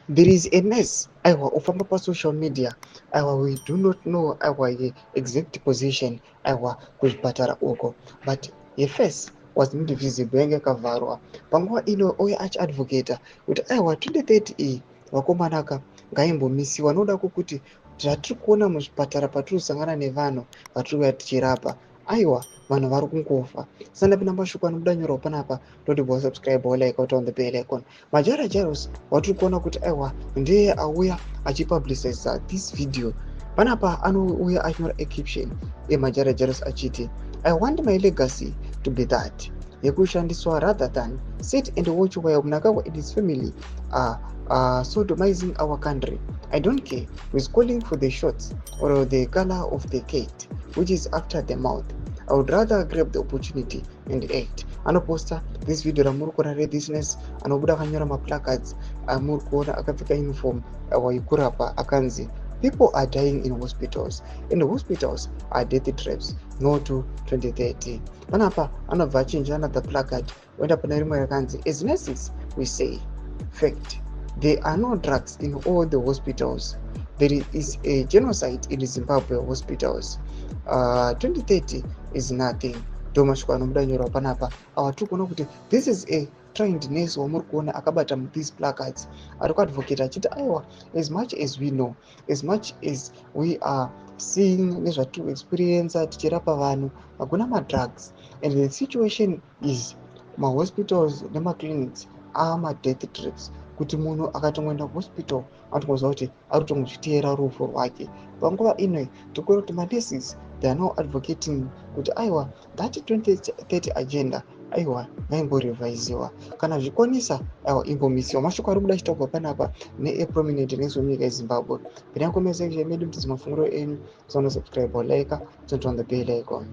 There is a nurse, aiwa, ufamba pasocial media. Aiwa, we do not know, aiwa, exact position, aiwa, kuzvipatara uko, but her face was not visible, yange yakavharwa. Panguva ino ouya achiadvocata kuti aiwa, 2030 iyi, vakomanaka, ngaimbomisiwa noda kwokuti zvatiri kuona muzvipatara patiri kusangana nevanhu vatiri kuya tichirapa, aiwa, vanhu vari kungofa. Sandapinda mashoko anobuda nyorwa panapa, toti subscribe, like, on the bell icon. Majara Jaros watiri kuona kuti aiwa, ndiye auya achipubliciza this video. Panapa anouya achinyora caption emajara Jaros achiti, "I want my legacy to be that yekushandiswa rather than sit and watch while Mnangagwa and his family are sodomizing our country. I don't care who is calling for the shots or the color of the cat which is after the mouth. I would rather grab the opportunity and act." Anoposta this video ramuri kuona rethis nurse anobuda akanyora maplacards amuri kuona, akapfeka uniform yekurapa, akanzi, "People are dying in hospitals and hospitals are death traps. No to 2030." Panapa anobva achinja another placard, oenda pane rimwe rakanzi, "As nurses we say fact, there are no drugs in all the hospitals. There is a genocide in Zimbabwe hospitals. 2030 is nothing." Ndo mashoko anobuda nyorwa panapa. Awa tiri kuona kuti this is a trained nurse wamuri kuona akabata these placards, ari kuadvocate achiti aiwa, as much as we know, as much as we are seeing nezvatiri kuexperienca tichirapa vanhu, hakuna madrugs and the situation is mahospitals nemaclinics amadeath traps, kuti munhu akatongoenda kuhospital anotongoziva kuti ari kutongozviteera rufu rwake. Panguva ino tikuona kuti manurses, they are now advocating kuti aiwa, that 2030 agenda, aiwa, ngaimborevhaisiwa, kana zvikwanisa, aiwa, imbomisiwa. Mashoko ari kuda achitaurwa panapa neaprominent nurse wemunyika yeZimbabwe. Pinai comment section medu mutiudze mafungiro enyu. Musanosubscribe, like, turn on the bell icon.